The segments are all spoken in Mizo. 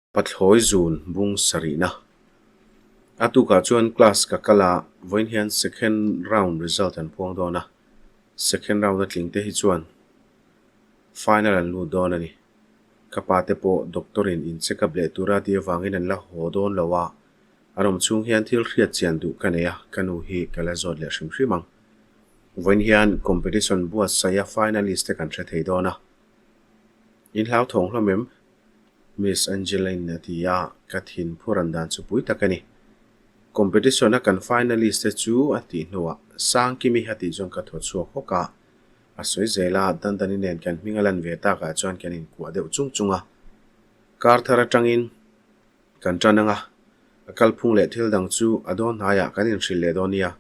Pathlawi zun bung sarihna. A tukah chuan class ka kal a, vawiin hian second round result an puang dawn a, second round a tling te hi chuan final an lut dawn a ni. Ka pa te pawh doctor in in check up leh tura tih avangin an la haw dawn lo a, an awm chhung hian thil hriat chian duh ka nei a, ka nu hi ka la zawt leh hrim hrim ang. Vawiin hian competition buatsaih a finalist te kan hre thei dawn a. In hlauthawng hlawm em? Miss Angeline a ti a, ka thin phuran dan chu pui tak a ni. Competition a kan finalist te chu a tih hnuah Sangkimi a tih chuan ka thaw chhuak hawk a, a sawi zel a, Dandani nen kan hming a lan ve takah chuan kan inkuah deuh chung chung a. Kar thar atangin kan tan ang a, a kalphung leh thil dang chu a dawn hnaiah kan inhrilh leh dawn nia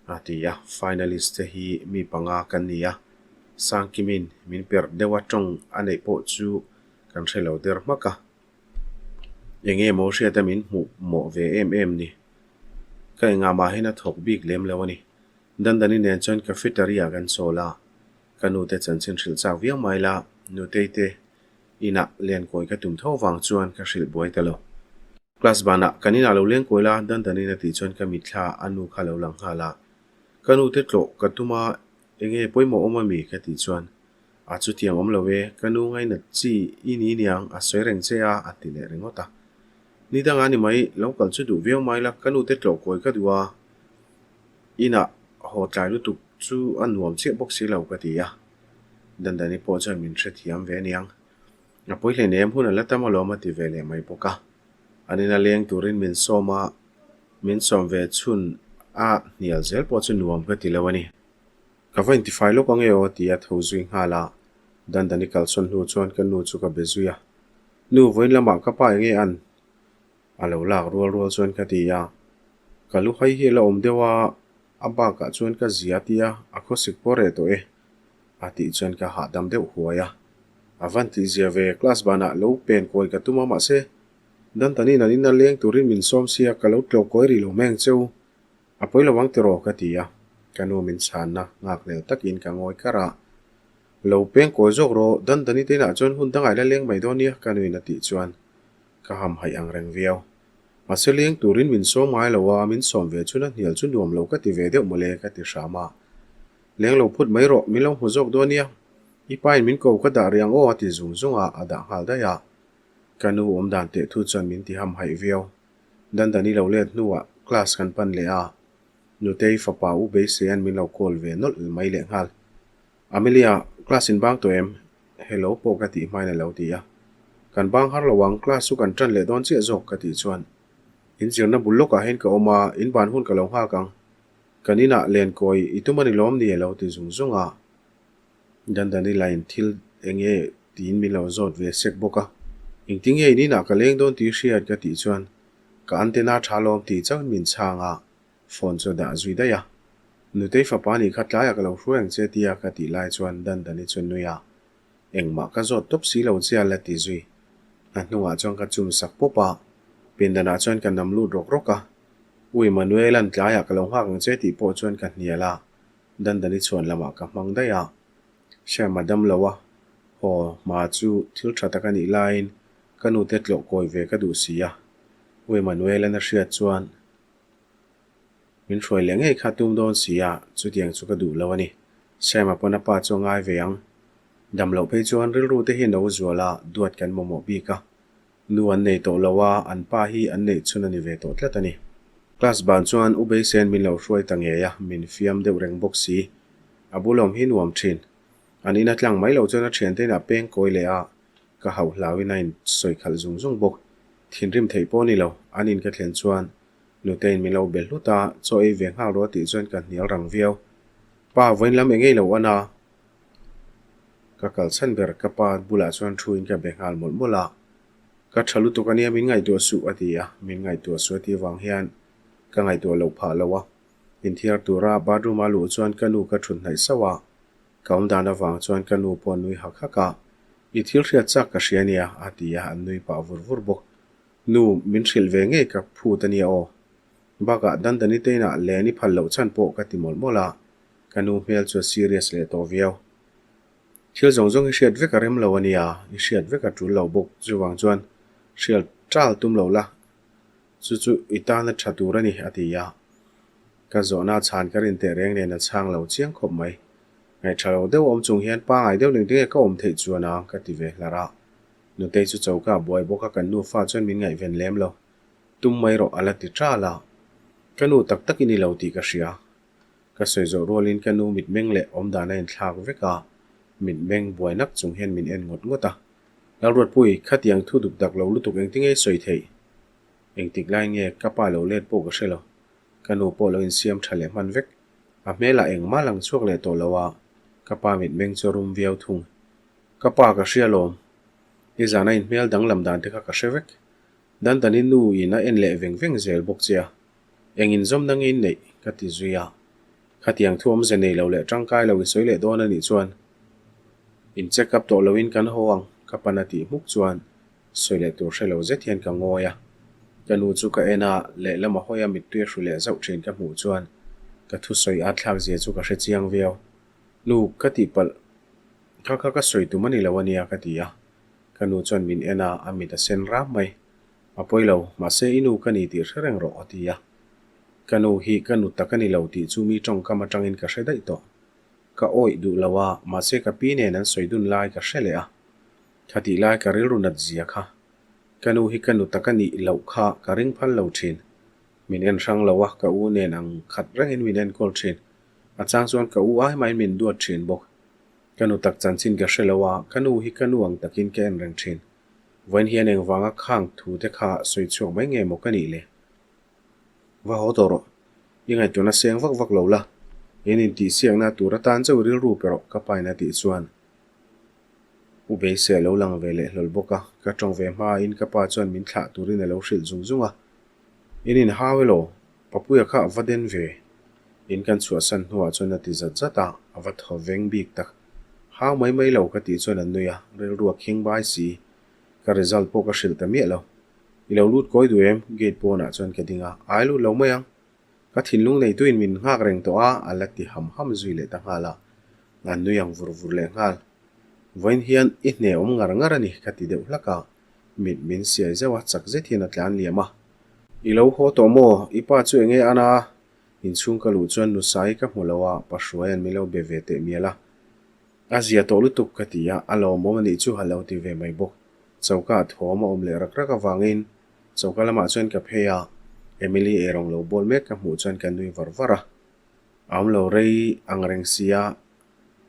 a ti a, finalist te hi mi panga kan ni a, Sangkimin min perh deuh a tawng a neih pawh chu kan hre lo der hmak a, eng nge maw hriata min hmuh mawh ve em em ni? Ka engah mahin a thawk bik lem lo a ni. Dandani nen chuan cafeteria kan chawl a, ka nute chanchin hrilh chak viau mai la, nutei te inah lenkawi ka tum tho vang chuan ka hrilh buai ta lo. Class banah kan inah lo leng kawi la, Dandanin a tih chuan ka mitthla a nu kha lo lang nghal a. Ka nu te tlawh ka tum a, enge pawimawh awm ami ka tih chuan, A chutiang awm lo e, ka nu ngainat chi i ni niang a sawi reng che a a ti leh ringawt a. Ni dangah ni mai, lo kal chu duh viau mai la, ka nu te tlawh kawi ka duh a, inah haw tlai lutuk chu a nuam chiah bawk si lo ka ti a. Dandani pawh chuan min hrethiam ve aniang. A pawi hleinem hun a la tam alawm a ti ve leh mai bawk a. An ina leng turin min sawm a, min sawm ve chhun a hnial zel pawh chu nuam ka ti lo a ni. Ka va intifai lawk ange aw ti a tho zui nghal a, Dandani kalsawn hnu chuan ka nu chu ka be zui a. Nu, vawiin lamah ka pa enge an? A lo lak rual rual chuan ka ti a. Ka lu hai hi a la awm deuh a, a bakah chuan ka zia tia a khawsik pawh reh tawh e. A tih chuan ka hahdam deuh huai a. A van tih zia ve, class banah lo pen kawi ka tum a mahse Dantanin an ina leng turin min sawm sia ka lo tlawh kawi rih lo mai ang che u. A pawi lo ang tiraw ka ti a, ka nu min chhanna nghak hlel takin ka ngawi kar a. Lo peng kawi zawk rawh, Dantani te inah chuan hun dangah i la leng mai dawn nia ka nuin a tih chuan ka hamhaih ang reng viau. Mahse leng turin min sawm ngai lo a, min sawm ve chhun a hnial chu nuam lo ka ti ve deuh mawle ka ti hram a. Leng lo phut mai rawh, min lo hmu zawk dawn nia. I pa in min ko ka dah rih ang aw a ti zung zung a, a dah nghal daih a. Ka nu awm dan teh thu chuan min ti hamhaih viau. Dandani lo let hnuah class kan pan leh a, Nutei fapa u Beiseia'n min lo call ve nawlh mai leh nghal. Amelia, class in bang tawh em? Hello pawh ka tih hmain a lo ti a. Kan bang har lo ang, class chu kan tan leh dawn chiah zawk ka tih chuan in zirna bul lawkah hian ka awm a, in ban hun ka lo nghak ang. Kan inah len kawi i tum a ni lawm ni a lo ti zung zung a. Dandani lain thil eng nge tiin min lo zawt ve sek bawk a. Engtin nge in inah ka leng dawn tih hriat ka tih chuan ka antenna tha lawm tih chauhin min chhang a, phone chu a dah zui daih a. Nutei fapa nih kha tlaiah ka lo hruai ang che tia ka tih lai chuan Dandani chu a nui a. Engmah ka zawt tawp si lo che a la ti zui. Hna hnungah chuan ka chum sak pawp a, pindanah chuan ka nam lut rawk rawk a. U Emmanuel-a'n tlaiah ka lo nghak ang che tih pawh chuan ka hnial a, Dandani chhuan lamah ka hmang daih a. Shyam a dam lo a, haw hma chu thil tha tak a nih laiin ka nute tlawh kawi ve ka duh si a. U Emmanuel-a'n a hriat chuan min hruai leh ngei kha tum dawn si a, chutiang chu ka duh lo a ni. Shyam-a pawn a pa chu a ngai ve ang. Dam loh phei chuan rilru te hi a no zual a, duat kan mamawh bik a. Nu an nei tawh lo a, an pa hi an neih chhun a ni ve tawh tlat a ni. Class ban chuan U Beisein min lo hruai ta ngei a, min fiam deuh reng bawk si. A bul awm hi nuam thin. An ina tlang mai lo chuan a thiante inah peng kawi leh a, ka hauh hlauin a insawi khalh zung zung bawk. Thinrim theih pawh a ni lo, an in ka thlen chuan Nutein min lo be hlut a, chaw ei ve nghal rawh a tih chuan ka hnial rang viau. Pa, vawiin lam eng ei lo an a? Ka kalchhan ber ka pa bulah chuan thu in ka be nghal mawlh mawlh a, Ka tha lutuk ania min ngaihtuah suh a ti a, min ngaihtuah suh a tih avang hian ka ngaihtuah loh phah lo a. Inthiar tura bathroom a luh chuan ka nu ka thut hnaih sauh a, ka awm dan avang chuan ka nu pawh a nui hak hak a, I thil hriat chak ka hria ania a ti a, an nui pah vur vur bawk. Nu, min hrilh ve ngei ka phut ania aw. Bakah Dandani te inah len i phal loh chhan pawh ka ti mawlh mawlh a, Ka nu hmel chu a serious leh tawh viau. Thil zawng zawng i hriat vek a rem lo a nia, i hriat vek a tul lo bawk. Chuvang chuan Hrial ṭal tum lo la, chu chu i tana ṭha tur a ni, a ti a. Ka zawhna chhan ka rin teh reng nen a chhang lo chiang khawp mai. Ngaihṭha lo deuh awm chung hian pangai deuh ning tinge ka awm theih chuan a, ka ti ve hlar a. Nutei chu choka a buai bawk a, kan nufa chuan min ngaihven lem lo. Tum mai rawh a la ti ṭal a. Ka nu tak tak i ni lo tih ka hria. Ka sawi zawh rualin ka nu mitmeng leh awmdan a inthlak vek a, mitmeng buai nak chung hian min en ngawt ngawt a. Lalruatpui, khatiang thu duk dak lo lutuk engtinge i sawi theih? Engtik lai nge ka pa lo let pawh ka hre lo. Ka nu pawh lo insiam tha leh hman vek. A hmelah engmah lang chhuak leh tawh lo a, ka pa mitmeng chu a rum viau thung. Ka pa ka hria lawm. Nizan a inhmel danglam dan te kha ka hre vek. Dandani nu in a en leh veng veng zel bawk che a. Eng inzawmna nge in neih? ka ti zui a. Khatiang thu awmze nei lo leh tangkai lo i sawi leh dawn a nih chuan in check up tawh loin kan haw ang ka pan a tih hmuk chuan sawi leh tur hre lo zet hian ka ngawi a. Ka nu chu ka en a, lehlam a hawi a mittui a hru leh zauh thin ka hmuh chuan ka thusawi at thlak zia chu ka hre chiang viau. Nu, ka tihpalh kha kha ka sawi tum a ni lo a nia ka ti a. Ka nu chuan min en a, a mit a sen ram mai. A pawi lo, mahse i nu ka ni tih hre reng rawh a ti a. Ka nu hi ka nu tak a ni lo tih chu mi tawngkam atangin ka hre daih tawh. Ka awih duh lo a, mahse ka pi nen an sawi dun lai ka hre leh a. Khatih lai ka rilru nat zia kha. Ka nu hi ka nu tak a nih loh kha ka ring phal lo thin. Min en hrang lo a, ka u nen ang khat rengin min enkawl thin. A chang chuan ka u ai maiin min duat thin bawk. Ka nu tak chanchin ka hre lo a, ka nu hi ka nu ang takin ka en reng thin. Vawiin hian engvanga khang thu te kha sawi chhuak mai nge maw ka nih le? Va haw tawh rawh. I ngaihtuahna seng vak vak lo la. In intihsiakna tur atan chauh rilru pe rawh ka pain a tih chuan U Beisei a lo lang ve leh hlawl bawk a. Ka tawng ve hmain ka pa chuan min thlah turin a lo hrilh zung zung a. In inhau elaw? Papuia kha a va den ve. In kan chhuahsan hnuah chuan a ti zat zat a, a va thaw veng bik tak. Hau mai mai lo ka tih chuan a nui a, rilru a khing bai si. Ka result pawh ka hrilh ta miah lo. I lo lut kawi duh em? Gate pawnah chuan ka ding a, ai lut lo mai ang. Ka thinlung neituin min nghak reng tawh a, a la ti ham ham zui leh ta nghal a. A nui ang vur vur leh nghal. Vawiin hian i hne awm ngar ngar a ni ka ti deuh hlak a. Mit min siai zeuh a, chak zet hian a tlan liam a. I lo haw tawh maw? I pa chu enge an a? Inchhung ka luh chuan Nusai ka hmu lo a, pa Hruaia'n min lo be ve teh mial a. A zia tawh lutuk ka ti a, a lawmawm a nih chu a lo ti ve mai bawk. Choka ah thawm a awm leh rak rak avangin choka lamah chuan ka phei a, Emily eirawng lo bawl mek ka hmuh chuan ka nui var var a. A awm lo rei ang reng sia,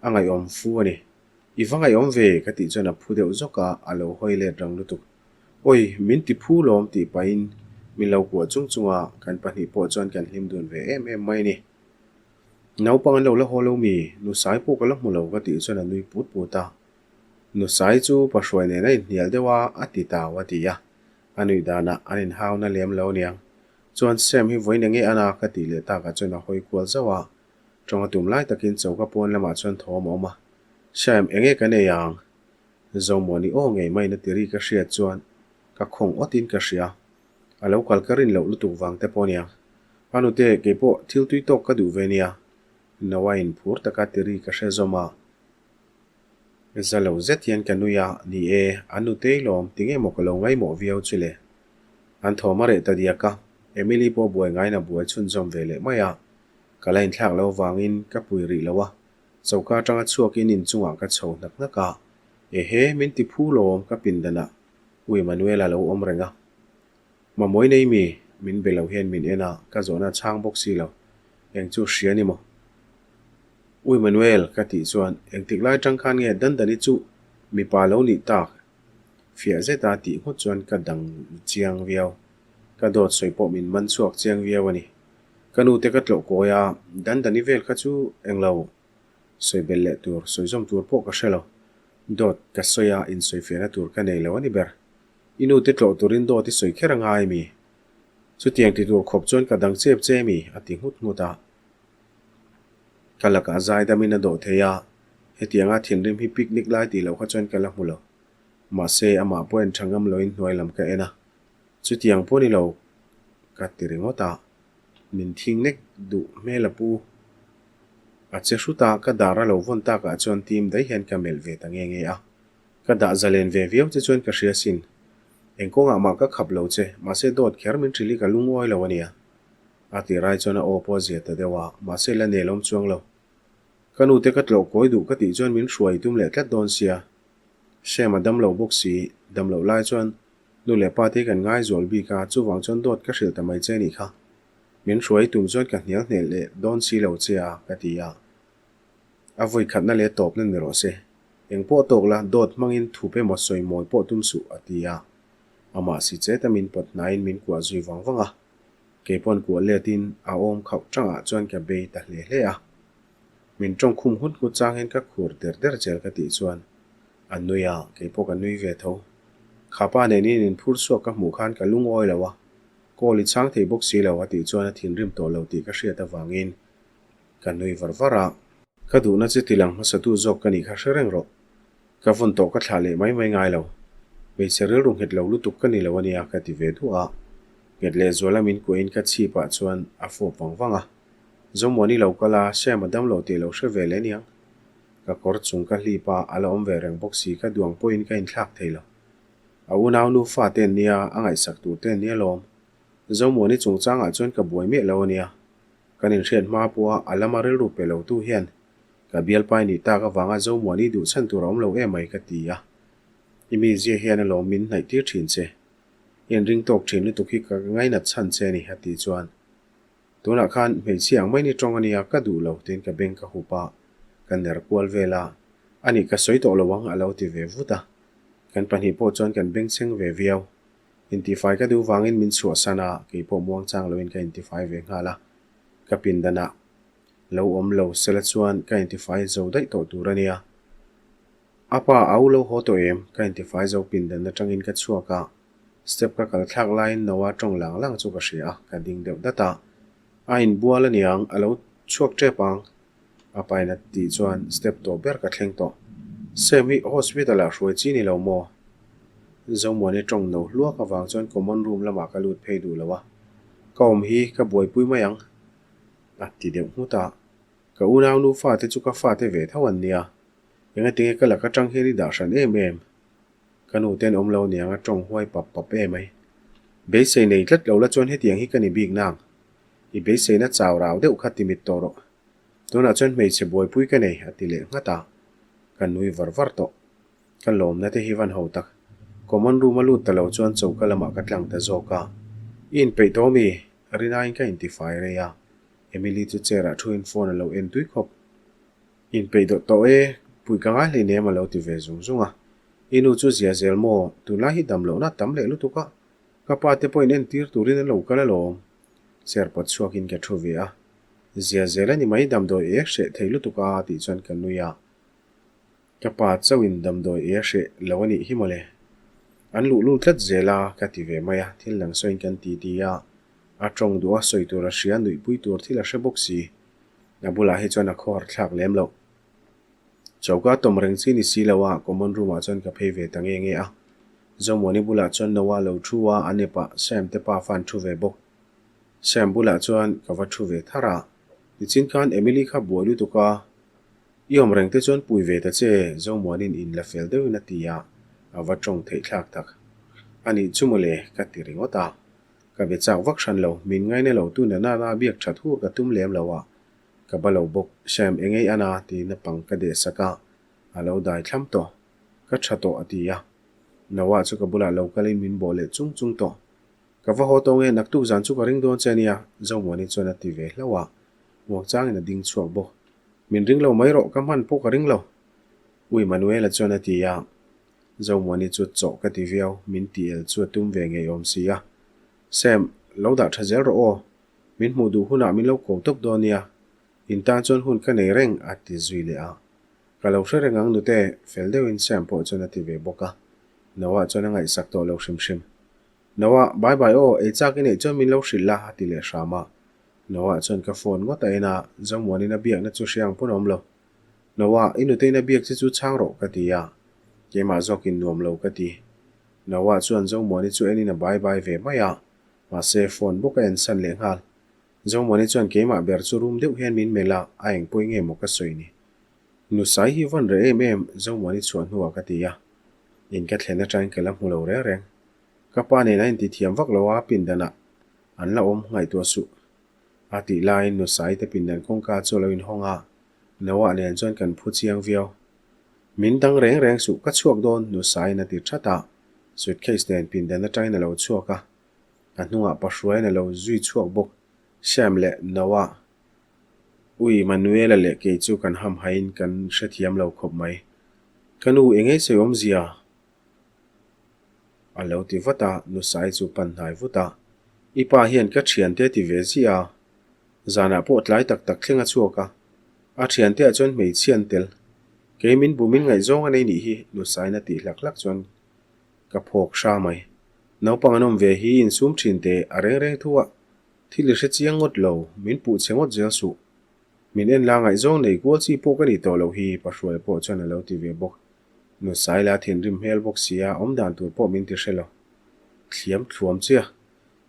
a ngaihawm fu a ni. I va ngaihawm ve ka tih chuan a phu deuh zawk a, a lo hawi let rang lutuk. Awi, min ti phu lawm tih pahin min lo kuah chung chung a, kan pahnih pawh chuan kan hlim dun ve em em mai a ni. Naupang an lo la haw lo mi, Nusai pawh ka la hmu lo ka tih chuan a nui put put a. Nusai chu Pahruai nen a inhnial deuh a, a ti tau a ti a. A nuih danah an inhauna lem lo aniang. Chuan Sam hi vawiin enge an a ka tih leh takah chuan a hawi kual zauh a. Tawng a tum lai takin choka pawn lamah chuan thawm a awm a. Sam, enge kan ei ang? Zomuani aw ngei maiin a ti ri ka hriat chuan ka khawng awtin ka hria. A lo kal ka rin loh lutuk vang te pawh ania. A nute, keipawh thil tui tawk ka duh ve nia. Noah inphur taka ti ri ka hre zawm a. Za lo zet hian ka nui a, ni e, a nutei lawm, tinge maw ka lo ngaihmawh viau chu le. An thawm a reh ta diak a, Emily pawh buai ngaiin a buai chhunzawm ve leh mai a. Ka la inthlak lo vangin ka pui rih lo a, choka atanga chhuakin inchungah ka chho hnak hnak a. Ehe, min ti phu lawm ka pindanah U Emmanuel-a lo awm reng a. Mamawi nei mi, min be lo hian min en a, ka zawhna chhang bawk si lo. Eng chu hria ni maw? U Emmanuel, ka tih chuan, engtik lai tang khan nge Dandani chu mipa lo nih tak? Fiah zeta tih nghut chuan ka dang chiang viau. Ka dawt sawi pawh min man chhuak chiang viau a ni. Ka nute ka tlawh kawi a, Dandani vel kha chu englo sawi belh leh tur, sawi zawm tur pawh ka hre lo. Dawt ka sawi a, insawifiahna tur ka nei lo a ni ber. I nute tlawh turin dawt i sawi kher a ngai mi? Chutiang ti tur khawp chuan ka dang chep che mi? a ti nghut nghut a. Ka lakah zaidamin a dawh thei a, hetianga thinrim hi picnic lai tih loh kha chuan ka la hmu lo. Mahse, amah pawh en tha ngam loin hnuai lam ka en a. Chutiang pawh ni lo ka ti ringawt a. Min thing nek duh hmel a pu. A che hrut a, ka dar a lo vawn takah chuan tim daih hian ka melh ve ta nge nge a. Ka dah zalen ve viau che chuan ka hria sin. Eng kawngah mah ka khap lo che, mahse dawt kher min hrilh hi ka lungawi lo a nia. A ti rai chuan a aw pawh a zia ta deuh a, mahse la nelawm chuang lo. Ka nute ka tlawh kawi duh ka tih chuan min hruai tum leh tlat dawn sia. Sam a dam lo bawk si, dam loh lai chuan nu leh pa te hi kan ngaizual bik a, chuvang chuan dawt ka hrilh ta mai che nih kha. Min hruai tum chuan ka hnial hneh leh dawn si lo che a, ka ti a. A vawi khatna leh tawpna ni rawh se. Eng pawh tawk la, dawt hmangin thup emaw sawi mawi pawh tum suh, a ti a. Amah si cheta min pawt hnaiin min kuah zui vang vang a. Kei pawn kuah letin a awm khauh tangah chuan ka bei ta hle hle a. Min tawng khum nghut nghut chang hian ka khur der der zel ka tih chuan a nui a, kei pawh ka nui ve tho. Kha pa nen in inphur chhuak ka hmuh khan ka lungawi lo a, call i chhang thei bawk si lo a tih chuan a thinrim tawh lo tih ka hriat avangin ka nui var var a. Ka duhna che tilang hmasatu zawk ka nih kha hre reng rawh. Ka vawn tawh ka thlah leh mai mai ngai lo. Hmeichhe rilru nghet lo lutuk ka ni lo a nia ka ti ve duah a. Nghet leh zuala min kuahin ka chhipah chuan a fawp vang vang a. Zomuani lo kal a, Sam a dam lo tih lo hre ve leh aniang. Ka kawr chung ka hlip a, a la awm ve reng bawk si ka duang pawhin ka inthlak thei lo. A unau nu fa te an nia, a ngaihsak tur te an nia lawm. Zomuani chungchangah chuan ka buai miah lo a nia. Kan inhriat hma pawha a lama rilru pe lo tu hian ka bialpai nih tak avanga Zomuani duh chhan tur a awm lo em mai ka ti a. I mizia hian a lawm min hnaih tir thin che. I inring tawk thin lutuk hi ka ngainat chhan che a ni a tih chuan tunah khan hmeichhia ang mai ni tawng a nia ka duh lo tiin ka beng ka hup a, ka ner kual vel a, ani ka sawi tawh lo ang a lo ti ve vut a. Kan pahnih pawh chuan kan bengchheng ve viau. Intifai ka duh vangin min chhuahsan a, kei pawh muangchang loin ka intifai ve nghal a. Ka pindanah lo awm lo sela chuan ka intifai zo daih tawh tur a nia. A pa au lo haw tawh em? Ka intifai zo pindan atangin ka chhuak a, step ka kal thlak laiin Noah tawng lang lang chu ka hria a, ka ding deuh dat a. A inbual aniang, a lo chhuak tep ang. A pain a tih chuan step tawh ber ka thleng tawh. Sam hi hospital ah hruai chi ni lo maw? Zomuani tawng no hluak avang chuan common room lamah ka lut phei duh lo a, ka awm hi ka buaipui mai ang a ti deuh nghut a. Ka unau nu fate chu ka fate ve tho an nia, engatinge ka lak atang hian i dah hran em em? Ka nu ten awm lo niang a tawng huai pap pap em ai. Beisei nei tlat lo la chuan hetiang hi ka ni bik nang. I beiseina chau rau deuh kha ti mit tawh rawh. Tunah chuan hmeichhe buaipui ka nei a ti leh nghat a, ka nui var var tawh. Ka lawmna te hi van ho tak. Common room a lut ta lo chuan choka lamah ka tlang ta zawk a. I inpeih tawh mi? Rinain ka intifai rei a. Emily chu chair ah thuin phone a lo en tui khawp. Inpeih dawt tawh e, pui ka ngai hleinem a lo ti ve zung zung a. I nu chu zia zel maw? Tunlai hi dam lohna tam leh lutuk a. Ka pa te pawhin entir turin an lo kal alawm. Chair pawt chhuakin ka thu ve a. Zia zel a ni mai damdawi e hreh thei lutuk a tih chuan ka nui a. Ka pa chauhin damdawi e hreh lo a nih hi mawle. An luh lut tlat zel a ka ti ve mai a, thil dang sawiin kan ti ti a. A tawng duh a sawi tur a hria nuihpui tur thil a hre bawk si. A bulah hi chuan a khawhar thlak lem loh. Choka tawm reng chi ni si lo a, common room ah chuan ka phei ve ta nge nge a. Zomuani bulah chuan Noah lo thu a, a nepah Sam te pa fan thu ve bawk. Sam bulah chuan ka va thu ve thar a, nichin khan Emily kha buai lutuk a, i awm reng te chuan pui ve ta che, Zomuani'n in la fel deuhin a ti a, a va tawng theih thlak tak. A nih chu mawle, ka ti ringawt a. Ka be chak vak hran lo, min ngaina lo tu na nana biak that hur ka tum lem lo a, ka ba lo bawk, Sam engei ana tiin a pang ka deh sak a, a lo dai thlam tawh. Ka tha tawh a ti a. Noah chu ka bulah lo kalin min bawh leh chung chung tawh. Ka va haw tawh nge, naktuk zan chu ka ring dawn che ania, Zomuani chuan a ti ve hlauh a, muangchangin a ding chhuak bawk. Min ring lo mai rawh, ka hman pawh ka ring lo. Ui Manuela chuan a ti a, Zomuani chu chawh ka ti viau, min ti el chu a tum ve ngei awm si a. Sam, lo dah tha zel rawh aw, min hmuh duh hunah min lo ko tawp dawn nia, in tan chuan hun ka nei reng a ti zui leh a. Ka lo hre reng ang nute, fel deuhin Sam pawh chuan a ti ve bawk a, Noah chuan a ngaihsak tawh lo hrim hrim. Noah, bye bye aw, ei chak i neih chuan min lo hrilh la, a ti leh hram a. Noah chuan ka phone ngawt a en a, Zomuanin a biakna chu hre ang pawn a awm lo. Noah, i nutein a biak che chu chhang rawh, ka ti a. Keimah zawkin nuam lo ka ti. Noah chuan Zomuani chu enin a bye bye ve mai a, mahse phone bawk a en san leh nghal. Zomuani chuan keimah ber chu rum deuh hian min melh a, a engpawih nge maw ka sawi ni. Nusai hi vawn reh em em, Zomuani chhuah hnuah ka ti a. In ka thlen atangin ka la hmu lo reng reng. Ka pa nen a intithiam vak lo a, pindanah an la awm ngaihtuah suh. A tih laiin Nusai te pindan kawngka chu a lo inhawng a, Noah nen chuan kan phu chiang viau. Min dang reng reng suh, ka chhuak dawn, Nusaiin a ti that a, suitcase nen pindan atangin a lo chhuak a, a hnungah Pahruaiin a lo zui chhuak bawk. Sam leh Noah, Ui, Manuela leh kei chu kan hamhaiin kan hrethiam lo khawp mai. Ka nu, eng ei sawi awmzia? A lo ti vat a, Nusai chu pan hnai vut a. I pa hian ka thiante ti ve ziah a, zanah pawh tlai tak tak thleng a chhuak a. A thiante ah chuan hmeichhia an tel. Kei min bumin ngaihzawng a nei nih hi, Nusaiin a tih hlak hlak chuan ka phawk hra mai. Naupang an awm ve hi insum thin teh a reng reng thu a, thil i hre chiang ngawt lo, min puh chhe ngawt zel suh. Min en la ngaihzawng nei kual chi pawh ka nih tawh loh hi, Pahruai pawh chuan a lo ti ve bawk. Nusaila thinrim hmel bawk sia, awm dan tur pawh min ti hre lo. Thliam thluam che a,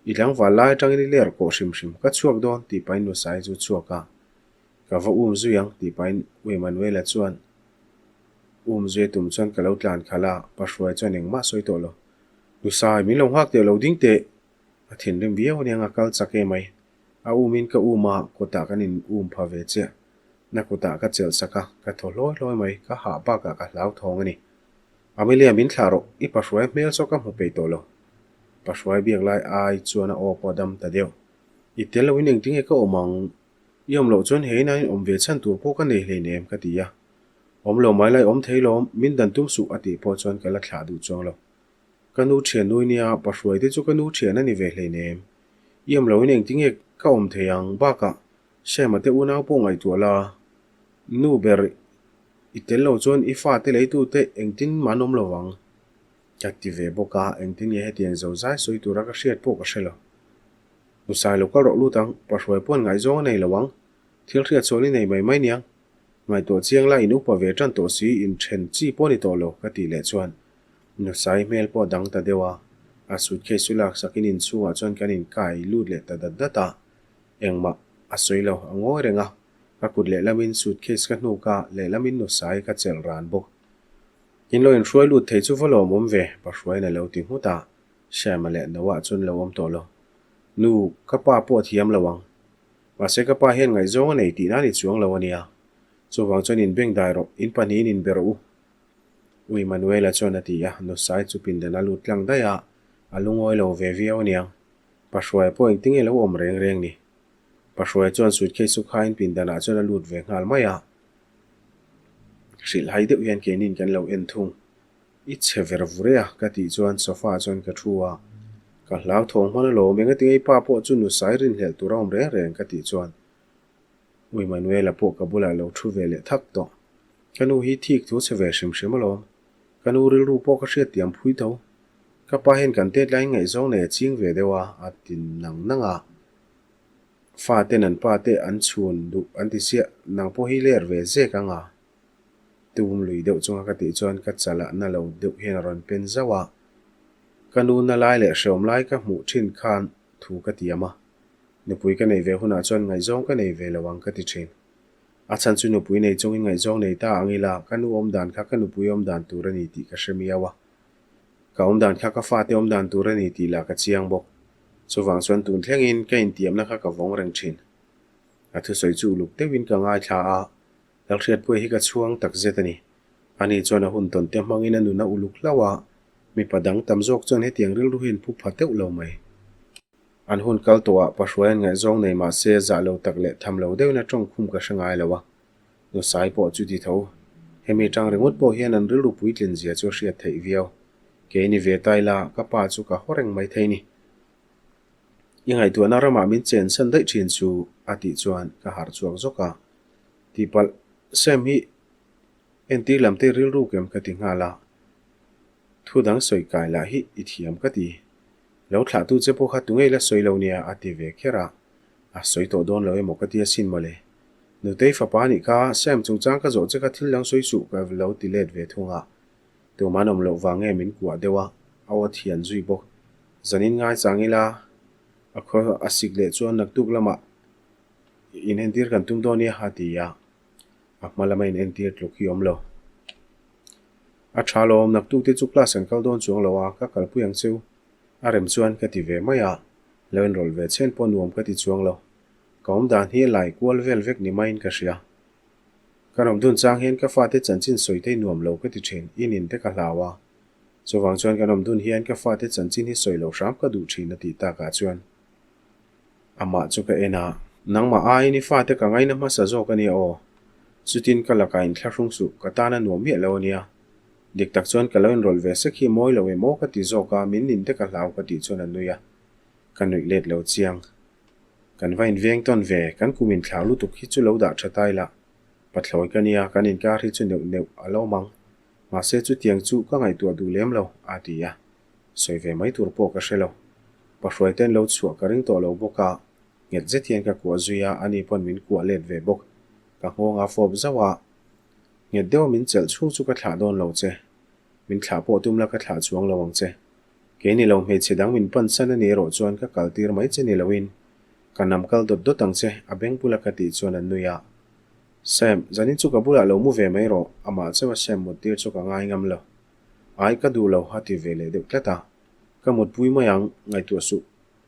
i tlangval lai atangin i ler kawh hrim hrim, ka chhuak dawn tih pahin Nusai chu chhuak a, ka va um zui ang tih pahin U Emanuela chuan um zui a tum chuan ka lo tlan khalh a, Pahruai chuan engmah sawi tawh lo. Nusai, min lo nghak teh lo ding teh! A thinrim viau aniang a kal chak emai. A umin ka um a, kawtah kan in um pha ve chiah. Na kutah ka chelh sak a, ka thaw hlawi hlawi mai, ka hah bakah ka hlauthawng a ni. Amelia min thlah rawh, i Pahruai hmel saw ka hmu peih tawh lo. Pahruai biak lai ai chuan a aw pawh a dam ta deuh. I tel loin engtinge ka awm ang? I awm loh chuan he inah in awm ve chhan tur pawh ka nei hleinem ka ti a. Awm lo mai lai awm thei lawm, min dan tum suh a tih pawh chuan ka la thlah duh chuang lo. Ka nu thian nui nia, Pahruai te chu ka nu thian a ni ve hleinem. I awm loin engtinge ka awm thei ang? Bakah Sema te unau pawh ngaihtuah la, nu ber i tel lo chuan i fate leitute engtin mah an awm lo vang. Ka ti ve bawk a, engtin nge hetiang zo zai sawi tura ka hriat pawh ka hre lo. Nusai lo kal rawh lut ang, Pahruai pawn ngaihzawng a nei lo ang, thil hriat sual i nei mai mai niang. Ngaihtuah chiang la in upa ve tan tawh si, inthen chi pawh ni tawh lo ka tih leh chuan Nusai hmel pawh a dang ta deuh a, a suitcase chu laksakin inchhungah chuan kan inkai lut leh ta dat dat a. Engmah a sawi lo, a ngawi reng a, ka kut lehlamin suitcase ka hnuk a, lehlamin nusai ka chelh ran bawk. In lo inhruai lut thei chu va lawmawm ve, Pahruaiin a lo ti nghut a, Shyama leh Noah chuan lo awm tawh lo. Nu, ka pa pawh a thiam lo ang. Mahse ka pa hian ngaihzawng a nei tihna a ni chuang lo a nia. Chuvang chuan inbeng dai rawh, in pahnihin inbe rawh u. U Emmanuela chuan a ti a, nusai chu pindan a lut tlang daih a, a lungawi lo ve viau a niang. Pahruaia pawh engtinge lo awm reng reng ni? Pahruaia chuan suitcase chu khain pindanah chuan a lut ve nghal mai a. Hrilhhai deuh hian keinin kan lo en thung. I chhe ver vur e a, ka tih chuan sofa ah chuan ka thu a. Ka hlauthawng hman alawm, engatinge i pa pawh chu nusai rinhlelh tur a awm reng reng ka tih chuan U Emmanuela pawh ka bulah lo thu ve leh thak tawh. Ka nu hi thik thu chhe ve hrim hrim alawm. Ka nu rilru pawh ka hriattiam phui tho. Ka pa hian kan tet laiin ngaihzawng nei a ching ve deuh a, a ti nang nang a. Fa ten an pa te an chhun duh an ti chiah, nang pawh hi ler ve zek ang a. Tum lui deuh chunga ka tih chuan ka chalah na lo deuh hian a rawn pen zauh a. Ka nu na lai leh hreawm lai ka hmuh thin khan thu ka tiam a. Nupui ka neih ve hunah chuan ngaihzawng ka nei ve lo ang ka ti thin. A chhan chu nupui nei chungin ngaihzawng nei ta ang ila ka nu awmdan kha ka nupui awmdan tur a ni tih ka hre miau a. Ka awmdan kha ka fate awmdan tur a ni tih lah ka chiang bawk. Chuvang chuan tun thlengin ka intiamna kha ka vawng reng thin. A thusawi chu uluk deuhin ka ngaithla a, Lalhriatpuia hi ka chhuang tak zet a ni. Ani chuan a hun tawn te hmangin a nun a uluk hlauh a, mipa dang tam zawk chuan hetiang rilru hi an phu pha teuh lo mai. An hun kal tawhah Pahruaian ngaihzawng nei mah se zah lo tak leh tham lo deuhin a tawngkhum ka hre ngai lo a. Nusai pawh chu ti tho. Hemi tang ringawt pawh hian an rilru puitlin zia chu a hriat theih viau. Kei ni ve ta ila, ka pa chu ka haw reng mai thei ni. I ngaihtuahna ramah min chen san daih thin chu a tih chuan ka harh chhuak zawk a. Tihpalh, Sam hi entir lam te rilru kem ka ti nghal a. Thu dang sawi kai lah hi i thiam ka ti. Lo thlahtu che pawh kha tunge ila sawi lo nia a ti ve kher a. A sawi tawh dawn lo emaw ka ti asin mawle. Nutei fapa anih kha, Sam chungchang ka zawh che kha thil dang sawi suh ka lo ti let ve thung a. Tuman awm loh vang nge min kuah deuh a, a aw thian zui bawk. Zanin ngai chang ila a khaw a sik leh chuan naktuk lamah inentir kan tum dawn nia a ti a. A hma lama inentir tluk hi awm lo. A tha lawm, naktuk te chu class kan kal dawn chuang lo a, ka kalpui ang cheu. A rem chuan ka ti ve mai a, lo inrawlh ve chhen pawh nuam ka ti chuang lo. Ka awm dan hi a lai kual vel vek ni maiin ka hria. Kan awm dun chang hian ka fate chanchin sawi thei nuam lo ka ti thin, in in te ka hlau a. Chuvang chuan kan awm dun hian ka fate chanchin hi sawi lo hram ka duh thin a tih takah chuan amah chu ka en a. Nangmah aiin i fate ka ngaina hmasa zawk a nia aw. Chutin ka lakah inthlahrung suh, ka tan a nuam miah lo a nia. Dik tak chuan ka lo inrawlh ve sek hi mawi lo em aw ka ti zawk a, min nin te ka hlau ka tih chuan a nui a, ka nuih let lo chiang. Kan va inveng tawn ve, kan kum inthlau lutuk hi chu lo dah tha tai lah. Pathlawi ka nia, kan inkar hi chu neuh neuh a lo awm ang. Mahse chutiang chu ka ngaihtuah duh lem lo, a ti a. Sawi ve mai tur pawh ka hre lo. Pahruaite'n lo chhuah ka ring tawh lo bawk a, nghet zet hian ka kuah zui a, ani pawn min kuah let ve bawk. Ka nghawng a fawp zauh a, Nghet deuha min chelh chhung chu ka thlah dawn lo che. Min thlah pawh tum la ka thlah chuang lo ang che. Kei ni lo hmeichhe dang min pan san a ni erawh chuan ka kal tir mai che ni loin ka nam kal dawt dawt ang che a beng bula ka tih chuan a nui a. Sam, zanin chu ka bulah lo mu ve mai rawh, amah chauha Sam mut tir chu ka ngai ngam lo. Ai ka duh lo a ti ve leh deuh tlat a. Ka mutpui mai ang, ngaihtuah suh.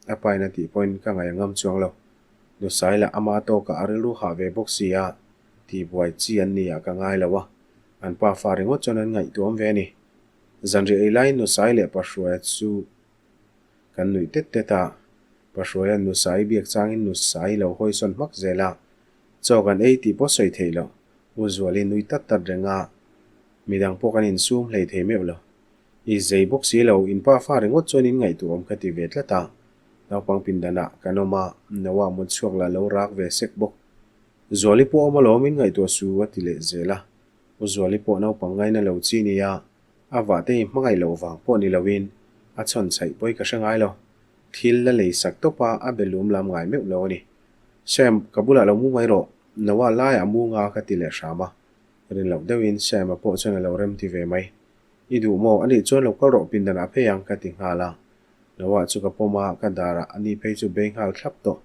A pain a tih pawhin ka ngaih a ngam chuang lo. Nusai lah ama tawkah a rilru hah ve bawk si a, tihbuai chi an ni ah ka ngai lo a, an pa fa ringawt chuan an ngaihtuam ve a ni. Zanriah ei laiin Nusai leh Pahruaia chu kan nuih tet tet a, Pahruaia'n Nusai biak changin Nusai lo hawisawn hmak zel a, chaw kan ei tih pawh sawi theih loh, U Zuali nui tat tat reng a, midang pawh kan insum hlei thei meuh lo. I zei bawk si lo, in pa fa ringawt chuan in ngaihtuahawm ka ti ve tlat a, naupang pindanah kan awm a, Noah mut chhuak lah lo rak ve sek bawk. Zuali pawh awm alawm in ngaihtuah su a ti leh zel a. U Zuali pawh naupang ngaina lo chi nia, a vahte hi hmangaih loh vang pawh ni loin a chhawn chhaih pawi ka hre ngai lo. Thil la lei sak tawp a, a be lum lam ngai meuh lo a ni. Sam, ka bulah lo mu mai rawh, Noah laiah mu nga ka ti leh hram a. Rin loh deuhin Sam-a pawh chuan a lo rem ti ve mai. I duh maw? Anih chuan lo kal rawh pindanah phei ang ka ti nghal a. Noah chu ka pawm a, ka darah ani phei chu bei nghal thlap tawh.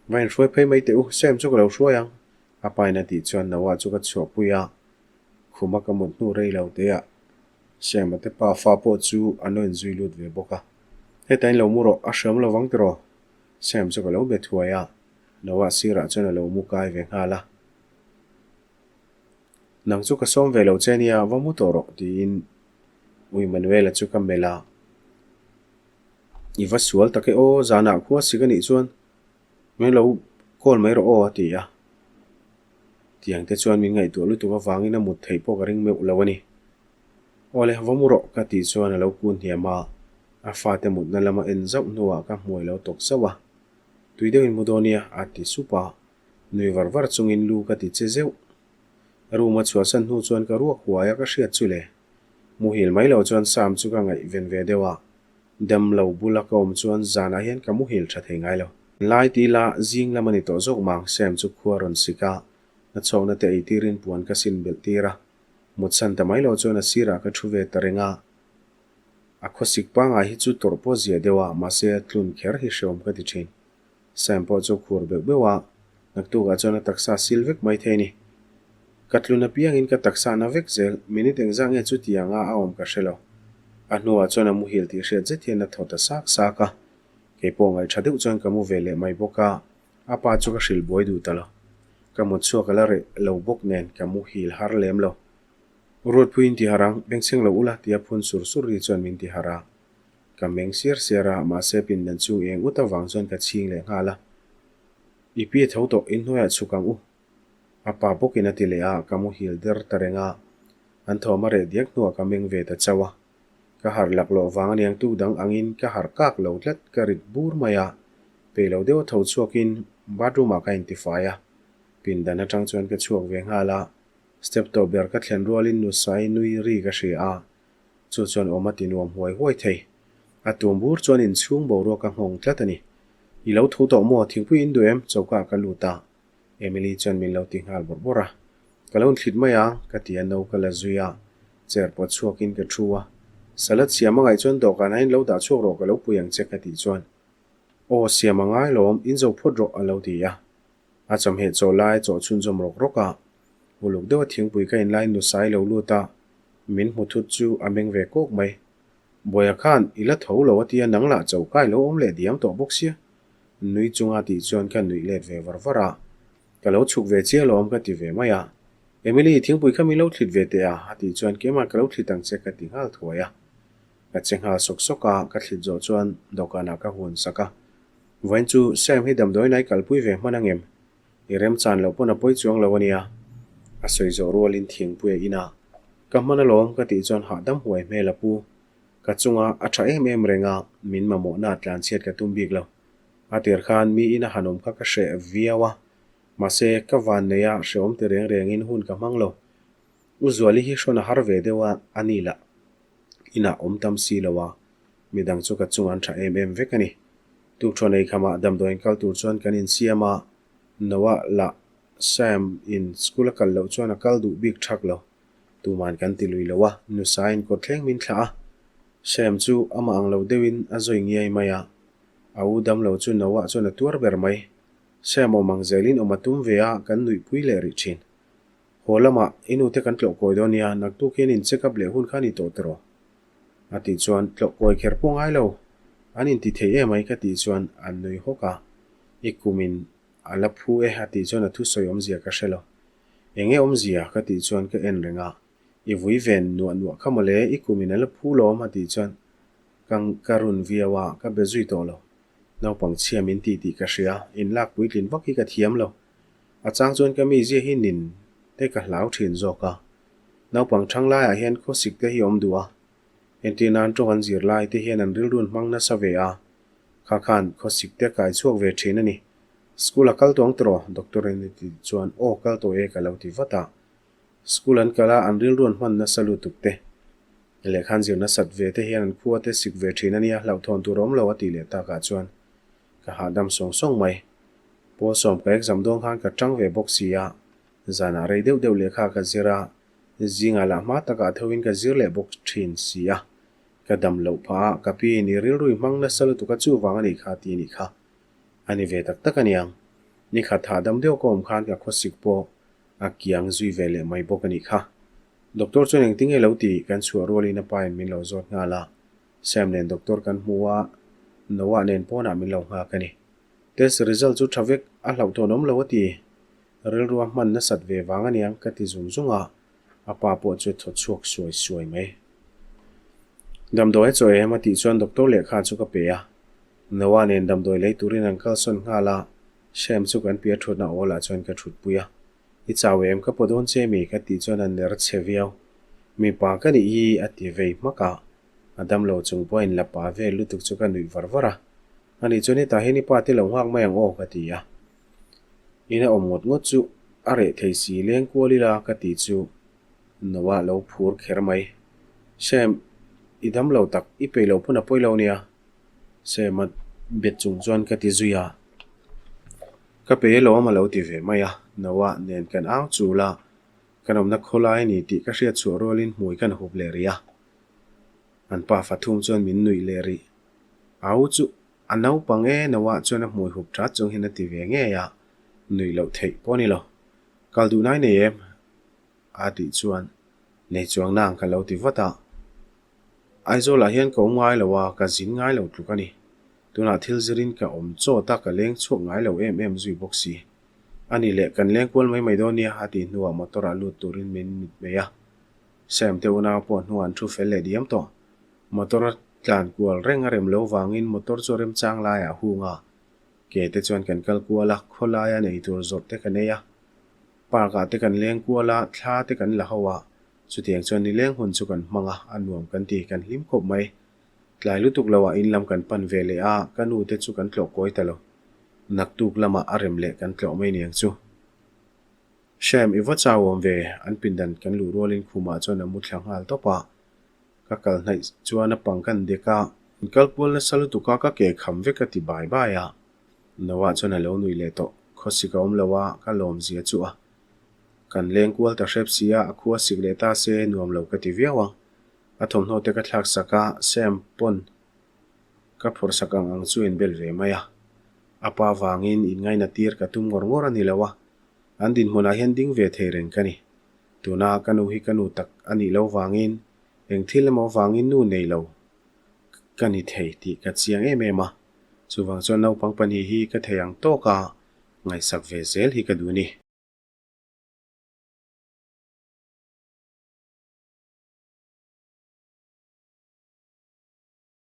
Va inhruai phei mai teh u, Sam chu ka lo hruai ang, a pain a tih chuan Noah chu ka chhuahpui a, khuma ka mut hnu rei lo te ah Sam a te pa fa pawh chu an lo inzui lut ve bawk a. Hetah in lo mu rawh, a hreawm lo vang tiraw? Sam chu ka lo be thuai a, Noah sirah chuan a lo mu kai ve nghal a. Nang chu ka sawm ve lo che nia, va mu tawh rawh, tiin U Emmanuel-a chu ka melh a. I va sual tak e aw, zanah khua sik a nih chuan Min lo call mai rawh aw a ti a. Tiang te chuan min ngaihtuah lutuk avangin a mut theih pawh ka ring meuh lo a ni. Awle, va mu rawh ka tih chuan a lo kun hniam a, a fate mutna lama en zauh hnuah ka hmuai lo tawk zauh a. Tui deuhin mu dawn nia a ti sup a, nui var var chungin lu ka ti che zeuh. Room a chhuahsan hnu chuan ka ruak huai a ka hriat chu le. Muhil mai lo chuan Sam chu ka ngaihven ve deuh a, Dam lo bula ka awm chuan zanah hian ka muhil tha thei ngai lo. Lai ti ila zing lam a ni tawh zawk mang Sam chu khua rawn sik a, na chhawkna te ei tirin puan ka sin belh tir a. Mutsan ta mai lo chuan a sirah ka thu ve ta reng a. A khawsik pangai hi chu tawrh pawh zia deuh a, mahse a tlun kher hi hreawm ka ti thin. Sam pawh chu a khur beuh beuh a, naktukah chuan a taksa a sil vek mai thei a ni. Ka tlun apiangin ka taksa na vek zel, minute engzah nge chutiang a a awm ka hre lo. A hnuah chuan a muhil tih hriat zet hian a thaw ta sak sak a, kei pawh ngaihṭha deuh chuan ka mu ve leh mai bawk a, a pa chu ka hrilh buai duh ta lo. Ka mut chhuak a la reh lo bawk nen ka muhil har lem lo. Ruatpuiin ti harh ang, bengchheng lo ula tia phun sur sur ri chuan min ti harh a. Ka meng siar siar a, mahse pindan chung eng ut avang chuan ka chhing leh nghal a. I pi a tho tawh, inhnuaiah chhuk ang u. A pa bawkin a ti leh a, ka muhil der ta reng a. An thawm a reh diak hnuah ka meng ve ta chauh a. Ka harh laklawh vang aniang tuk dang angin ka harh kak lo tlat, ka rit bur mai a. Peih lo deuh a tho chhuakin bathroom ah ka intifai a. Pindan atang chuan ka chhuak ve nghal a. Step tawh ber ka thlen rualin Nusai nui ri ka hria a. Chu chuan awm a ti nuam huai huai thei. A tum bur chuan inchhung boruak a nghawng tlat a ni. I lo tho tawh maw? Thingpui in duh em? Choka ah ka lut a. Emily chuan min lo ti nghal bawrh bawrh a. Ka lo inthlit mai a, ka ti a no ka la zui a. Chair pawt chhuakin ka thu a. Salad siam a ngaih chuan dawhkan ah in lo dah chhuak rawh ka lo pui ang che ka tih chuan Aw siam a ngai lawm, in zo phawt rawh a lo ti a. A chawmheh chaw lai chaw chhunzawm rawk rawk a. Uluk deuha thingpui ka inlai nusai lo lut a, min hmu thut chu a meng ve kawk mai. Bawiha khan i la tho lo a tia nang lah choka i lo awm leh diam tawh bawk sia. Nui chunga tih chuan ka nuih let ve var var a. Ka lo chhuk ve chiah alawm ka ti ve mai a. Emily, thingpui kha min lo thlit ve teh a, a tih chuan keimah ka lo thlit ang che ka ti nghal thuai a. Ka che nghal sawk sawk a, ka thlit zawh chuan dawhkanah ka huan sak a. Vawiin chu Sam hi damdawiin a i kalpui ve hman angem? I remchan loh pawn a pawi chuang lo a nia. A sawi zawh rualin thingpui a in a. Ka hman alawm ka tih chuan hahdam huai hmel a pu. Ka chunga a tha em em reng a, min mamawhna tlanchhiat ka tum bik lo. A tir khan mi in a han awm kha ka hreh viau a, mahse ka van nei a hrehawm ti reng rengin hun ka hmang lo. U Zuali hi hrawn a har ve deuh a, a ni lah inah awm tam si lo a, midang chu ka chung an tha em em vek a ni. Tukṭhaw nei khamah damdawiin kal tur chuan kan insiam a, Noah lah Sam in school a kal loh chuan a kal duh bik thak lo. Tuman kan ti lui lo a, nusain kawt thleng min thlah a. Sam chu amah ang lo deuhin a zawi ngiai mai a, a u dam lo chu Noah chuan a tuar ber mai. Sam awm ang zelin awm a tum ve a, kan nuihpui leh rih thin. Haw lamah i nute kan tlawh kawi dawn nia, naktuk hian in check up leh hun kha a ni tawh tiraw? A tih chuan tlawh kawi kher pawh ngai lo, an inti thei em ai ka tih chuan an nui hawk a, i kumin a la phu e a tih chuan a thusawi awmzia ka hre lo. Eng nge awmzia? ka tih chuan ka en reng a, i vui ven nuah nuah kha mawle, i kumin a la phu lawm a tih chuan ka ka run viau a, ka be zui tawh lo. Naupang chhia min tih tih ka hria, inlak puitlin vak hi ka thiam lo. A chang chuan ka mizia hi nin te ka hlau thin zawk a. Naupang thang laiah hian khawsik te hi awm duh a. Entir nan tawng an zir lai te hian an rilrun hmang nasa ve a. Kha khan khawsik te kai chhuak ve thin a ni. School a kal tawng tawh Doctor in a ti chuan aw kal tawh e ka lo ti vat a. School an kal a an rilrun hman nasa lutuk te. Lehkhan zir nasat ve te hian an khua te sik ve thin a nia hlauhthawn tur awm lo a tih leh takah chuan ka hahdam sawng sawng mai. Pawl sawm ka exam dawn khan ka tang ve bawk si a, zanah rei deuh deuh lehkha ka zir a, zingah lah hma takah thoin ka zir leh bawk thin si a, ka dam loh phah a, ka pi in i rilru i hmang nasa lutuk a chuvang a nih kha ti nih kha. A ni ve tak tak aniang. Nikhat hahdam deuh ka awm khan ka khawsik pawh a kiang zui ve leh mai bawk a nih kha. Doctor chuan engtin nge lo tih kan chhuah rualin a pa in min lo zawt nghal a, Sam nen doctor kan hmu a, Noah nen pawnah min lo nghak a ni. Test result chu tha vek a hlauhthawn awm lo a ti. Rilru a hman nasat ve vang aniang ka ti zung zung a, a pa pawh chu thaw chhuak suai suai mai. Damdawi a chaw em a tih chuan doctor lehkha chu ka pe a. Noah nen damdawi lei turin an kalsawn nghal a, Sam chu kan piah thutna awl ah chuan ka thutpui a. I chau em ka pawh dawn che mi ka tih chuan a ner chhe viau. Mipa ka nih hi a ti vei hmak a, a damlo chung pawh a inla pa vel lutuk chu ka nuih var var a. Ani chuan hetah hian i pa te lo nghak mai ang aw ka ti a. Ina awm ngawt ngawt chu a reh thei si leng kual ila ka ti chu Noah lo phur kher mai. Sam, i dam lo tak, i peih loh pawn a pawi lo nia. Sam a bet chung chuan ka ti zui a. Ka pe alawm a lo ti ve mai a, Noah nen kan au chul a, kan awmna khawlai a ni tih ka hriat chhuah rualin hmui kan hup leh rih a. An pa fathum chuan min nuih leh rih. Au chu a naupang e Noah chuan a hmui hup that chung hian a ti ve ngei a, nuih loh theih pawh a ni lo. Kal duh nai nei em? A tih chuan nei chuang nang ka lo ti vat a. Aizawlah hian ka awm ngai lo a, ka zin ngai lo tluk a ni. Tunah thil zirin ka awm chawt a, ka leng chhuak ngai lo em em zui bawk si. A ni leh kan leng kual mai mai dawn nia a tih hnuah motor ah lut turin min mit mai a. Sam te unau pawh hnuah an thu fel leh diam tawh. Motor a tlan kual reng a rem lo vangin motor chu a remchang laiah a hung a. Ke te chuan kan kal kual a, khawlaia nei tur zawrh te kan ei a. Park ah te kan leng kual a, thla te kan la ho a. Chutiang chuan nileng hun chu kan hmang a, a nuam kan ti, kan hlim khawp mai. Tlai lutuk lo ah in lam kan pan ve leh a, ka nu te chu kan tlawh kawi ta lo. Naktuk lamah a rem leh kan tlawh mai niang chu. Hrem, i va chau awm ve, an pindan kan luh rualin khumah chuan a mu thla nghal tawp a. Ka kal hnaih chuan a pang kan dek a. In kal kual nasa lutuk a, ka ke kham vek a ti bai bai a. Noah chuan a lo nuih leh tawh. Khawsik a awm lo a, ka lawm zia chu a. Kan leng kual ta hrep si a, a khua sik leh ta se nuam lo ka ti viau ang. A thawmhnaw te ka thlak sak a, Sam pawn ka phawrh sak ang ang chu in bel ve mai a. A pa vangin in ngaina tir ka tum ngawr ngawr a ni lo a, an dinhmunah hian ding ve thei reng ka ni. Tuna ka nu hi ka nu tak a nih lo vangin eng thil emaw vangin nu nei lo. ka ni thei tih ka chiang em em a, chuvang chuan naupang pahnih hi ka thei ang tawka ngaihsak ve zel hi ka duh a ni.